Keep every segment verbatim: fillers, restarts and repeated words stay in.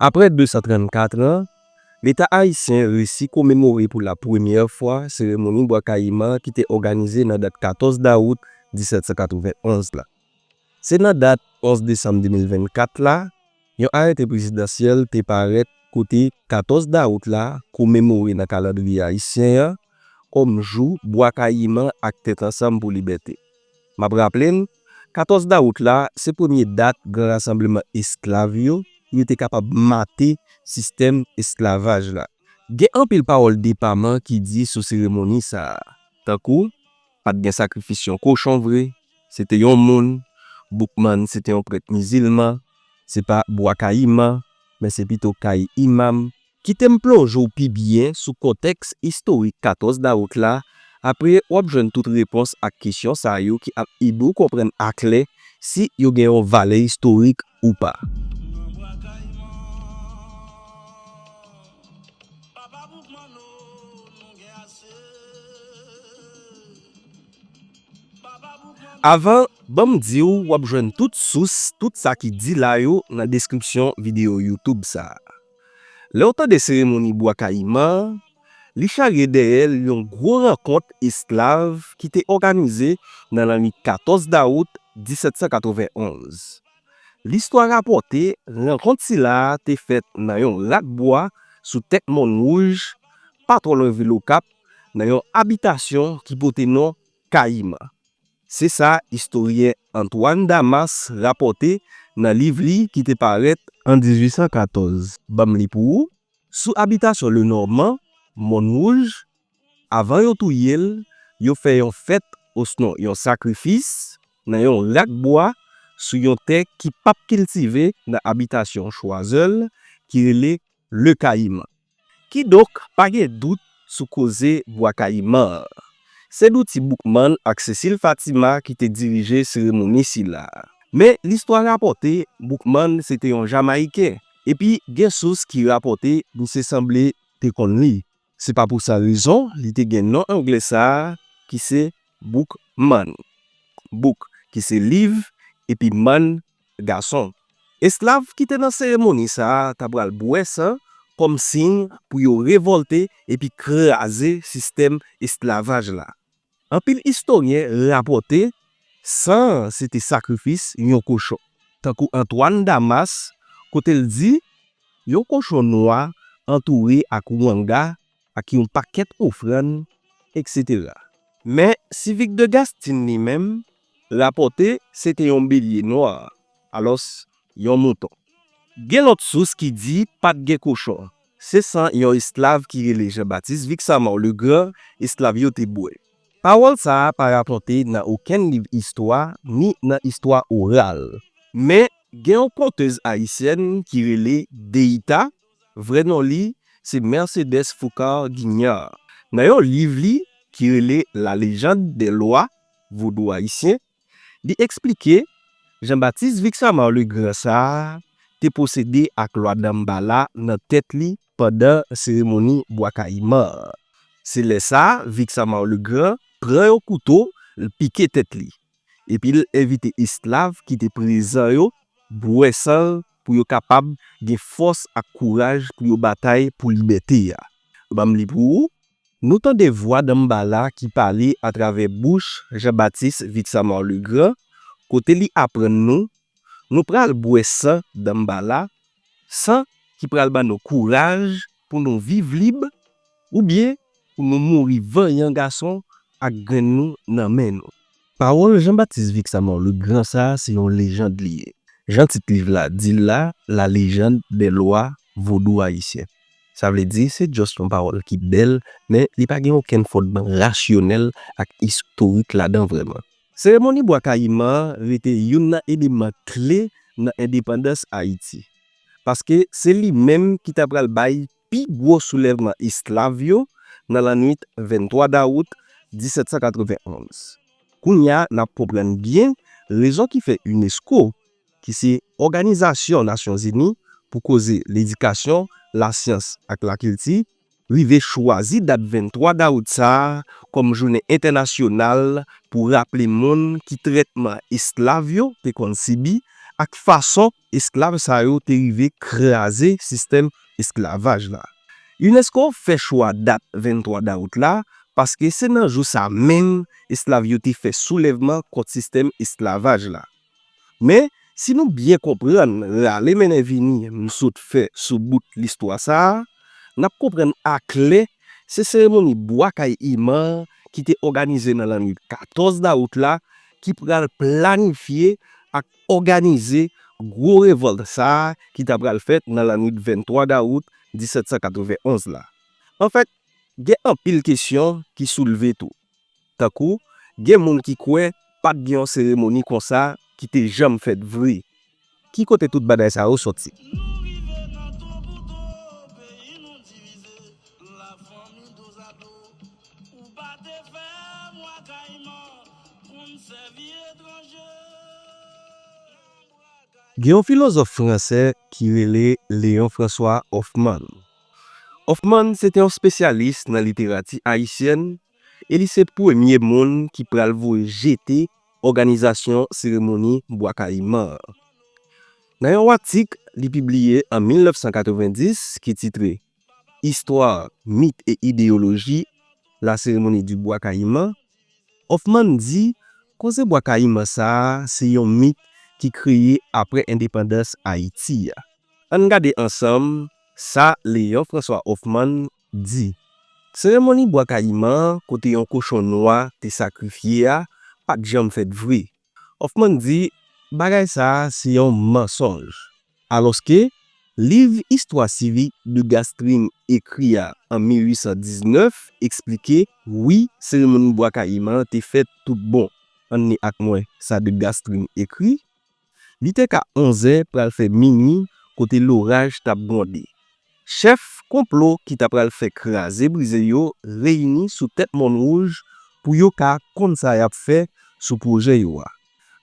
Apre de san trannkat an, Leta ayisyen resi komemore pou la premyè fwa seremoni Bwa Kayiman ki te òganize nan dat katòz dawout disèt san katrevenn onz la. Se nan dat onz desanm de mil vennkat la, yon arete prezidansyèl te parèt kote katòz dawout la komemore nan kalandriye ayisyen an kòm jou Bwa Kayiman ak Tèt Ansanm pou Libète. M ap raple n, katòz dawout la se premye dat gran rasanbleman esklav yo pou yo te kapab mate sistèm esklavaj la. Gen anpil pawòl depaman ki di sou seremoni sa a, tankou, pa t gen sakrifis yon kochon vre, se te yon moun, Boukman se te yon prèt mizilman, se pa Bwa Kayiman, men se pito Kay Imam. Kite m plonje w pi byen sou kontèks istorik katòz dawout la, apre w ap jwenn tout repons ak kesyon sa yo ki ap ede w konprann aklè si yo gen yon valè istorik ou pa. Avan, ban m di w, w ap jwenn tout sous, tout sa ki di la yo nan deskripsyon videyo YouTube sa a. Lè w tande seremoni Bwa Kayiman an, li charye dèyè l yon gwo rankont esklav ki te òganize nan lannwit katòz dawout disèt san katrevenn onz. Listwa rapòte rankont sila a te fèt nan yon rak bwa sou tèt Mòn Wouj, pa twò lwen vil Okap, nan yon abitasyon ki pote non Kayiman. Se sa istoryen Antoine Damas rapòte nan liv li ki te parèt an dizuit san katòz. Ban m li pou ou. Sou abitasyon Lenormand, Mòn Wouj, avan yo touye l, yo fè yon fèt osnon yon sakrifis nan yon rak bwa sou yon tè ki p ap kiltive nan abitasyon Choiseul ki rele Le Kayiman. Kidonk, pa gen dout sou koze Bwa Kayiman an. Se Douti Boukman ak Cécile Fatima ki te dirije seremoni sila. Men, listwa rapòte Boukman se te yon Jamayiken, epi gen sous ki rapòte misye sanble te konn li. Se pa pou sa rezon li te gen non anglè sa a ki se Bookman. Book ki se liv, epi man gason. Esklav ki te nan seremoni sa a ta pral bwè san kòm siy pou yo revòlte epi kraze sistèm esklavaj la. Anpil istoryen rapòte san an se te sakrifis yon kochon, tankou Antoine Damas, kote l di, yon kochon nwa antoure ak wanga ak yon pakèt ofrann, etsetera. Men, Civic de Gastin li menm, rapòte se te yon belye nwa, alòs, yon mouton. Gen lòt sous ki di pa t gen kochon, se san yon esklav ki rele Jean-Baptiste Vixamar Legrand esklav yo te bwè. Pawòl sa a pa rapòte nan okenn liv istwa ni nan istwa oral. Men, gen yon kontèz ayisyèn ki rele Deyita, vrè non li se Mercedes Foucard Guignard. Nan yon liv li ki rele La légende des lois vodou-haïtiens, li eksplike Jean-Baptiste Vixamar Legrand sa a te posede ak lwa Danmbala nan tèt li pandan seremoni Bwa Kayiman an. Se lè sa a, Vixamar Legrand pran yon kouto, l pike tèt li. Epi l envite esklav ki te prezan yo bwè san l pou yo kapab gen fòs ak kouraj pou yo batay pou libète a. Ban m li pou ou. Nou tande vwa Danmbala ki pale atravè bouch Jean-Baptiste Vixamar Legrand, kote li aprann nou, nou pral bwè san Danmbala, san ki pral ban nou kouraj pou nou viv lib, oubyen pou nou mouri vanyan gason ak grenn nou nan men nou. Pawòl Jean-Baptiste Vixamar Legrand sa a se yon lejand li ye. Jan tit liv la di l la, La légende des lois vodou-haïtiens. Sa vle di, se just yon pawòl ki bèl, men li pa gen okenn fondman rasyonèl ak istorik ladan vrèman. Seremoni Bwa Kayiman an rete youn nan eleman kle nan endepandans Ayiti, paske se li menm ki ta pral bay pi gwo soulèvman esklav yo nan lannwit venntwa dawout disèt san katrevenn onz. Kounye a, n ap konprann byen rezon ki fè unesco, ki se Òganizasyon Nasyonzini pou koze ledikasyon, lasyans ak lakilti, rive chwazi dat venntwa dawout sa a kòm jounen entènasyonal pou raple moun ki trètman esklav yo te konn sibi ak fason esklav sa yo te rive kraze sistèm esklavaj la. Unesco fè chwa dat venntwa dawout la paske se nan jou sa menm esklav yo te fè soulèvman kont sistèm esklavaj la. Men, si nou byen konprann rale mennen vini m sot fè sou bout listwa sa a, n ap konprann aklè se seremoni Bwa Kay Iman ki te òganize nan lannwit katòz dawout la ki pral planifye ak òganize gwo revòlt sa a ki ta pral fèt nan lannwit venntwa dawout disèt san katrevenonz la. Anfèt, gen anpil kesyon ki soulve tou. Tankou, gen moun ki kwè pa t gen yon seremoni konsa ki te janm fèt vre. Ki kote tout bagay sa yo soti? Gen yon filozòf fransè ki rele Léon François Hoffmann. Hoffmann se te yon espesyalis nan literati ayisyèn e li se premye moun ki pral voye jete òganizasyon seremoni Bwa Kayiman an. Nan yon atik li pibliye an mil nèf san katrevenndis ki titre Histoire, mythe et idéologie, la cérémonie du Bois Caïman, Hoffmann di koze Bwa Kayiman sa a se yon mit ki kreye apre endepandans Ayiti a. Ann gade ansanm sa Léon François Hoffmann di. Seremoni Bwa Kayiman an, kote yon kochon nwa te sakrifye a, pa t janm fèt vre. Hoffmann di bagay sa a se yon mansonj. Alòske, liv Histoire civique de Gastrin ekri a an mil uit san diznèf eksplike, wi, seremoni Bwa Kayiman an te fèt tout bon. Ann li ak mwen sa de Gastrin ekri. Li te ka onzè pral fè minui kote loraj t ap gwonde. Chèf konplo ki ta pral fè kraze brize yo reyini sou tèt Mòn Wouj pou yo ka konn sa y ap fè sou pwojè yo a.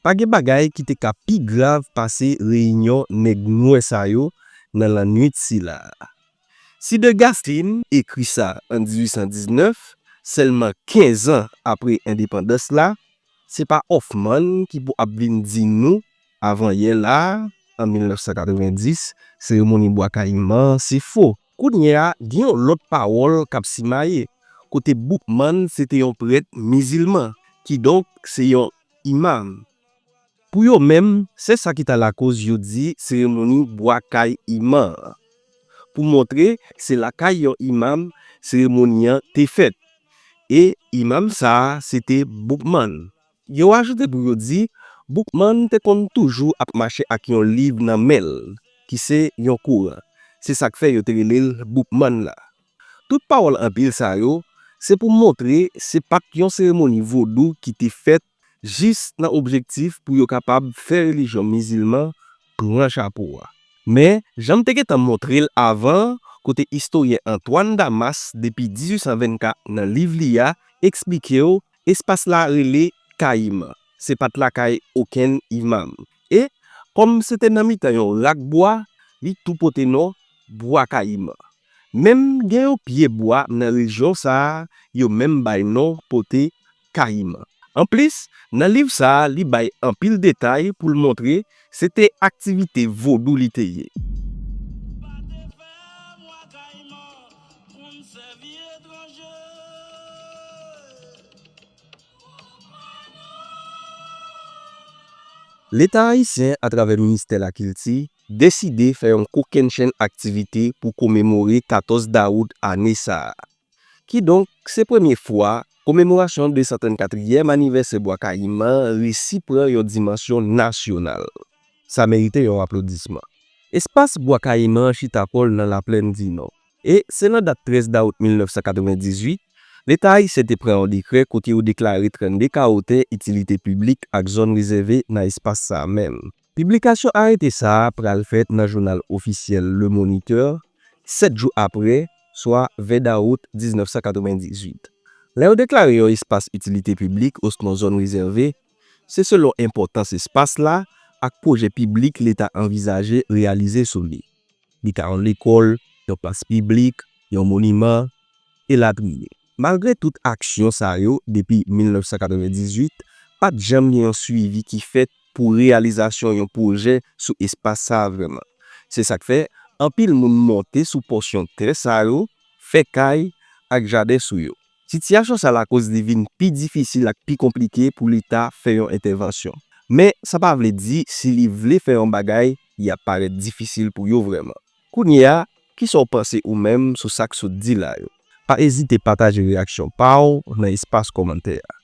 Pa gen bagay ki te ka pi grav pase reyinyon nèg nwè sa yo nan lannwit sila a. Si De Gastrin ekri sa an dizuit san diznèf, sèlman kenz an apre endepandans la, se pa Hoffmann ki pou ap vin di nou avan yè la a, an mil nèf san katrevenndis, seremoni Bwa Kayiman an se fo. Kounye a, gen yon lòt pawòl k ap simaye, kote Boukman se te yon prèt mizilman, kidonk se yon imam. Pou yo menm, se sa ki ta lakoz yo di seremoni Bwa Kay Iman an, pou montre se lakay yon imam seremoni an te fèt. E imam sa a se te Boukman. Yo ajoute pou yo di, Boukman te konn toujou ap mache ak yon liv nan men l, ki se yon Kouran. Se sa k fè yo te rele l Boukman la. Tout pawòl anpil sa yo, se pou montre se pa t yon seremoni vodou ki te fèt jis nan objektif pou yo kapab fè relijyon mizilman pran chapo a. Men, jan m te gentan montre l avan, kote istoryen Antoine Damas, depi dizuit san vennkat, nan liv li a, eksplike w, espas la rele Kayiman. Se pa t lakay okenn imam. E, kòm se te nan mitan yon rak bwa, li tou pote non Bwa Kayiman. Menm gen yon pye bwa nan rejyon sa a, yo menm bay non pote Kayiman. Anplis, nan liv sa a, li bay anpil detay pou l montre se te aktivite vodou li te ye. Leta ayisyen, atravè Ministè Lakilti, deside fè yon kokennchenn aktivite pou komemore katòz dawout ane sa a. Kidonk, se premye fwa komemorasyon de san trannkatriyèm anivèsè Bwa Kayiman an resi pran yon dimansyon nasyonal. Sa merite yon aplodisman. Espas Bwa Kayiman an chita kò l nan Laplèn di Nò. E se nan dat trèz dawout mil nèf san katrevendizuit, Leta ayisyen te pran yon dekrè kote yo deklare trannde kawo tè itilite piblik ak zòn rezève nan espas sa a menm. Piblikasyon arete sa a pral fèt nan jounal ofisyèl Le Moniteur, sèt jou apre, swa ven dawout diznèf san katrevendizuit. Lè yo deklare yon espas itilite piblik osnon zòn rezève, se selon enpòtans espas la ak pwojè piblik Leta anvizaje reyalize sou li. Li ka yon lekòl, yon plas piblik, yon moniman, elatriye. Malgre tout aksyon sa yo, depi mil nèf san katrevendizuit, pa t janm gen yon swivi ki fèt pou reyalizasyon yon pwojè sou espas sa a vrèman. Se sa k fè anpil moun monte sou pòsyon tè sa yo, fè kay ak jaden sou yo. Sitiyasyon sa lakoz li vin pi difisil ak pi konplike pou Leta fè yon entèvansyon. Men sa pa vle di si li vle fè yon bagay, y ap parèt difisil pou yo vrèman. Kounye a, kisa w panse ou menm sou sa k sot di la yo? Pa ezite pataje reyaksyon pa w nan espas kòmantè a.